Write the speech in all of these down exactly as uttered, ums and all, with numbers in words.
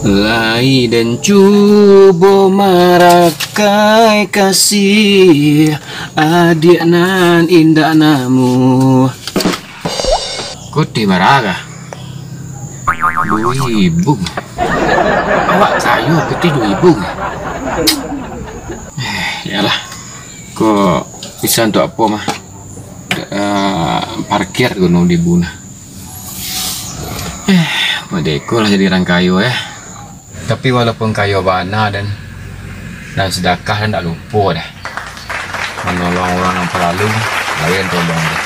Lai den cubo marakai kasih, adiak nan indak namuah. Kutih bara? Duo ribu. Awak kayo kutih duo ribu. Eh, iyolah. Ko bisa untuak apo mah? Eh, parkir gunung di buna. Eh, madeko lah jadi urang kayo, eh. Tapi walaupun kayo bana dan, dan sadakah, dan ndak lupo deh manolong urang nan paralu, lain tolong deh.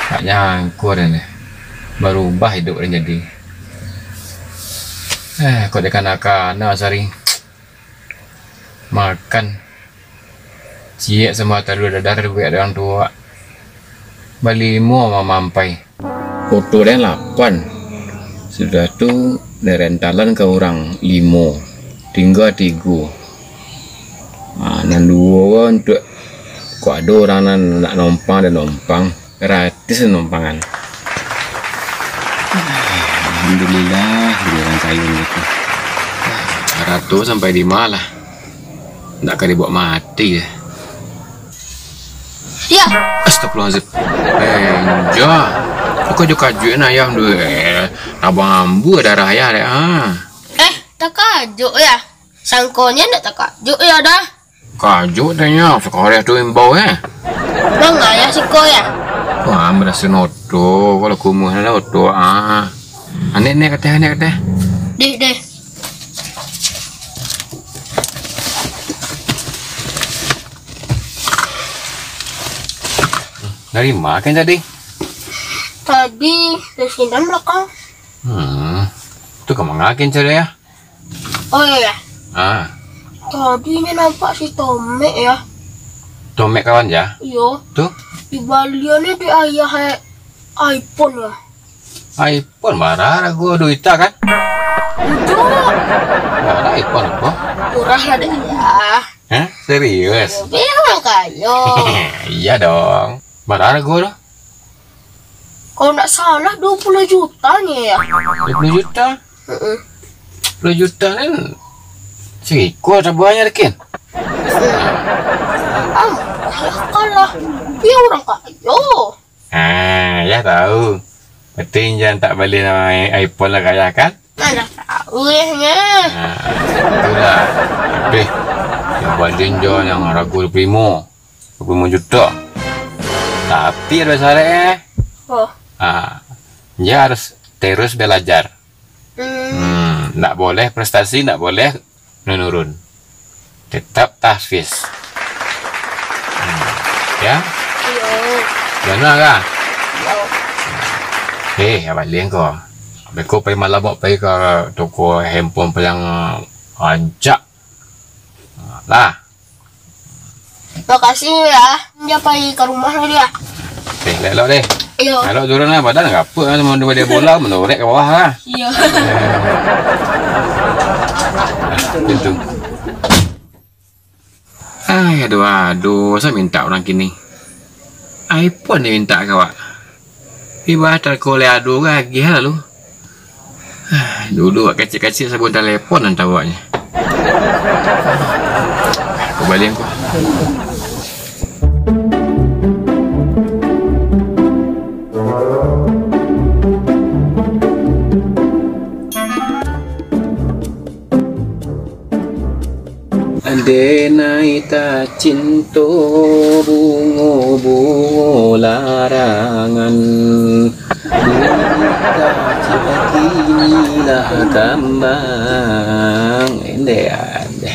Ndak nyangko den deh, barubah iduik den jadi. Eh, kok dikana-kana sari. Makan. Ciek samo talua dadar dibuek dek urang tuo. Balimo mamampai. Oto den lapan. Sudah tu, den rentalan ka urang limo. Tingga tigo. Ha, nan duo ko untuak, kok ado urang nan nak nompang, den nompang. Gratis nompangan. Alhamdulillah, jadi urang kayo gitu. Arato sampai di ma lah? Ndak ka dibaok mati deh. Ya. Astagfirullahaladzim. Eh, Inja. Kok kajuik-kajuik ayam tu, eh? Abang ambu darah ayah dek, ha. Eh, takajuik ya? Sangkonyo ndak takajuik ya dah. Kajuik tanyo, sakareh tu imbau, eh. Mangayah siko ya? Wah, baraso noto, kalau kumuh lah oto, ah. Anek, nek, kateh, anek, kateh. Deh, deh. Dari ma kan tadi? Tadi, dari sini belakang. Hmm, tu ka manga kan tadi ya? Oh iya, ya. Ah. Tadi ni nampak si Tomek ya. Tomek kawan ja? Iyo. Tu? Dibalian ni di ayah eh, iPhone ya. iPhone bara harago duit kan? Enggak. Bara iPhone apo? Murah lah dek ayah. Hah? Serius? Bilang kayo. Iya dong. Bara harago tu? Kalau ndak salah dua puluh juta ni ya. Dua puluh juta? Heeh. Dua puluh juta kan siko tabuangnyo, Kin. Am, kalah. Dia orang kayo. Ah, ya tahu. Penting jan tak beli nama iPhone lah kaya kan? Mana tahu ya nya. Ah, itulah. Deh, yang banding jo yang harago dua puluh lima. Dua puluh lima juta. Tapi ada syarat eh. Oh. Ah, dia harus terus belajar. Hmm. Hmm, ndak boleh prestasi, ndak boleh menurun. Tetap tahfiz. Hmm, ya? Iyo. Bana kah? Iyo. Eh, ya balian ko. Beko pai malam ko pai ka toko handphone paling rancak. Lah. Makasih ya. Dia pai ka rumah dulu ya. Eh, elok deh. Iyo. Elok turun lah, badan gapuk lah, sama dia bola, menorek ka bawah lah. Iyo. Pintu. Ai, aduh, aduh, sa minta urang kini. iPhone diminta ka awak. Ibarat ko lai ado urang agiah lalu. Dulu wak kecik-kecik sabun telepon nan tawaknyo. Kembali ko. Denai tacinto bungo-bungo larangan, bunyi tacinto kini lah kambang. Endeh, endeh.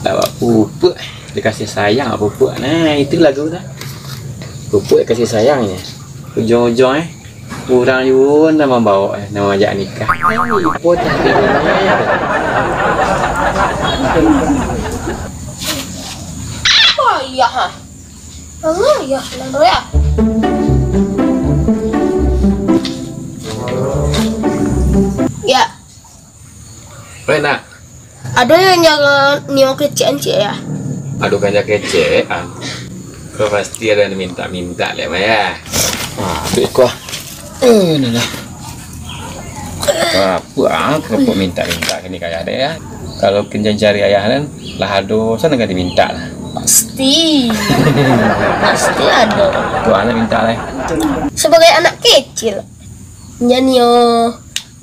Awak pupuk, dikasih sayang awak pupuk. Nah, itu lagu tu. Pupuk dikasih sayang je. Ujung-ujung eh. Urang juo nan mambaok, eh, nan maajak nikah. Ipo tadi, eh? Oh, iya, ha. Oh, iya, kenapa ya? Ya. Weh, nak. Ado nan jago nio kecek-kecek ya? Ado kan jago kecek, ah. Kau pasti ado nan minta-minta lek, Maya. Ah, duit kau. Eh, nah, nah. Apo ah, karapo mintak-mintak kini kaya deh ya. Kalau kin jan cari ayah nan lah ado, sana kan dimintak lah. Pasti. Pasti ado. Tu anak mintak lah. Sebagai anak kecil, jan yo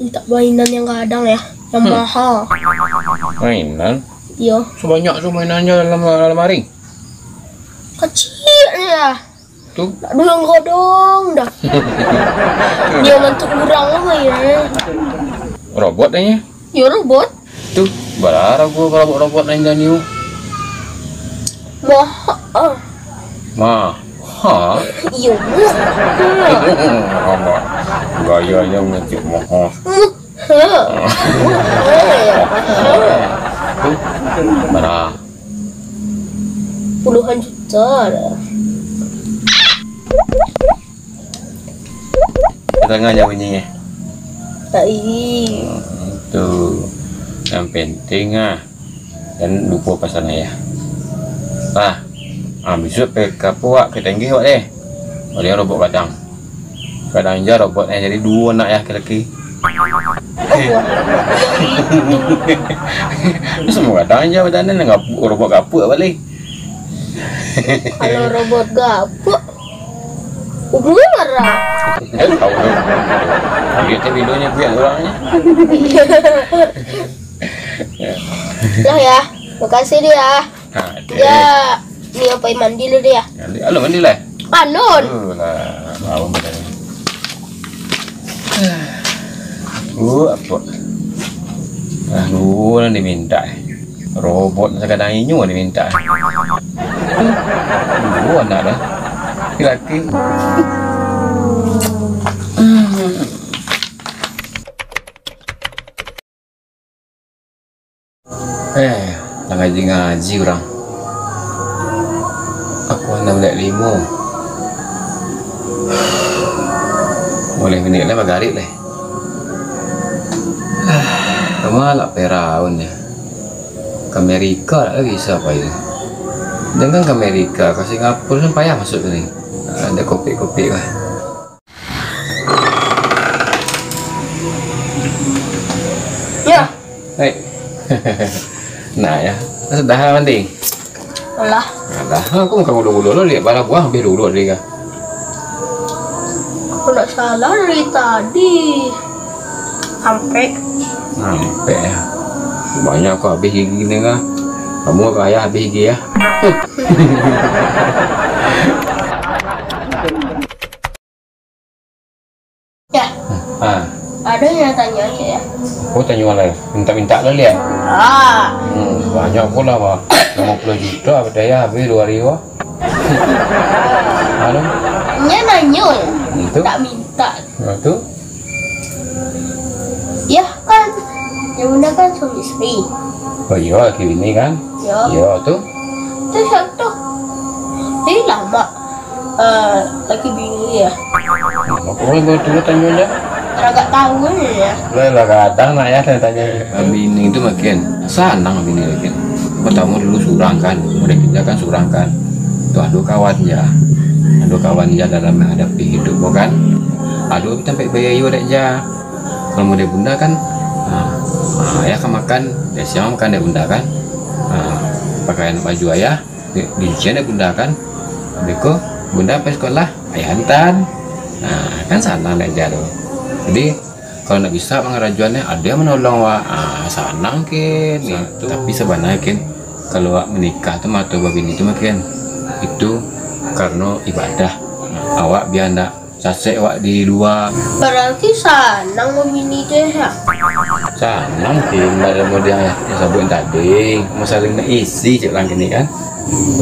mintak mainan yang gadang ya, yang Hmm. mahal. Mainan? Iyo. Sebanyak tu mainannya dalam lamari? Kecil ya. Tu? Aduh, yang gadang dah. Dia mantuk urang lah ya. Robot dah ya? Ya, robot. Tu, bara harga robot-robot nan jan yo? Mahal. Mahal? Iyo, mahal. Gaya yang ngecek mahal. Mahal. Mahal. Tu, bara? Puluhan juta lah. Tangah nyo bunyi eh. Tai. Hmm, tu. Yang penting ah. Jan lupo pasan ayah. Ah. Ah, bisuak pe ka puak ke tenggeh wak deh. Oleh robot gadang. Gadang ja robot eh, jadi duo anak ayah laki-laki. Semua gadang ja badan ni, robot gapuak balik. Kalau robot gapuak, umur marah. Eh, tahu tu. Dia tu videonya biar orangnya. Lah ya, makasih dia. Ha, dia ni apa mandi dulu dia. Mandi, alah mandi lah. Panon. Alah, bau mandi. Uh, apa? Ah, lu lah diminta. Robot sakadang inyo diminta. Duo anak dah. Laki-laki. Eh, lah ngaji-ngaji urang. Aku anam lek limo. Boleh minik lah bagarik leh. Kama lah Firaun ya. Ka Amerika lah bisa apa itu. Jangan ka Amerika, ka Singapura pun payah masuk tu ni. Ada kopik-kopik lah. Ya. Hei. Nah ya, sudah mandi. Alah. Alah, aku makan gulo-gulo lo, lihat bara buah habis dulu tadi kah. Aku ndak salah dari tadi. Sampai. Sampai ya. Banyak aku habis gigi ni kah. Kamu ke ayah habis gigi ya. Ya. Ah. Ada yang tanya aja ya. Oh, tanya lah. Minta-minta lah lihat. Ah. Hmm, banyak pula bah. Lima puluh juta apa daya habis dua hari bah. Anu. Nya nanyo ya. Itu. Tak minta. Nah, tu. Ya kan. Yang bunda kan suami isteri. Oh iya, laki bini kan? Ya. Ya, tu. Tu siapa tu? Jadi lama. Eh, laki bini ya. Apa orang baru tu tanyo je? Agak tahu ya. Lah, lah kadang nak ya tanya. Bini tu makin sanang bini makin. Pertama dulu surang kan, mulai kerja kan surang kan. Tu ado kawan je. Ado kawan je dalam menghadapi hidup ko kan. Ado tapi sampai biayo dek je. Kalau model bunda kan, ha, ha, ayah kan makan, ya siang makan dek bunda kan. Ha, pakaian baju ayah, di, dicucian dek bunda kan. Beko, bunda pai sekolah, ayah antan. Ha, kan sanang dek je tu. Jadi, kalau nak bisa pangarajuannyo, ado yang manolong wak. Ha, sanang kin. Tapi sabananyo kin, kalau wak menikah tu, atau babini tu makin, itu karano ibadah. Awak bia ndak sasek awak di lua. Berarti sanang babini tu ya? Sanang sih, ndak ado model yang sabuik tadi. Masalah nak isi cek urang kini kan.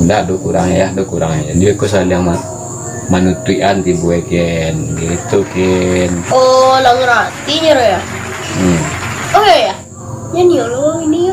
Ndak ado kurang ya, ado kurang ya. Dia ko saling ma-, manutuikan tibo ken, gitu ken. Oh, lah ngerti nyo ya? Hmm. Oh iya ya. Nyo ni lo ini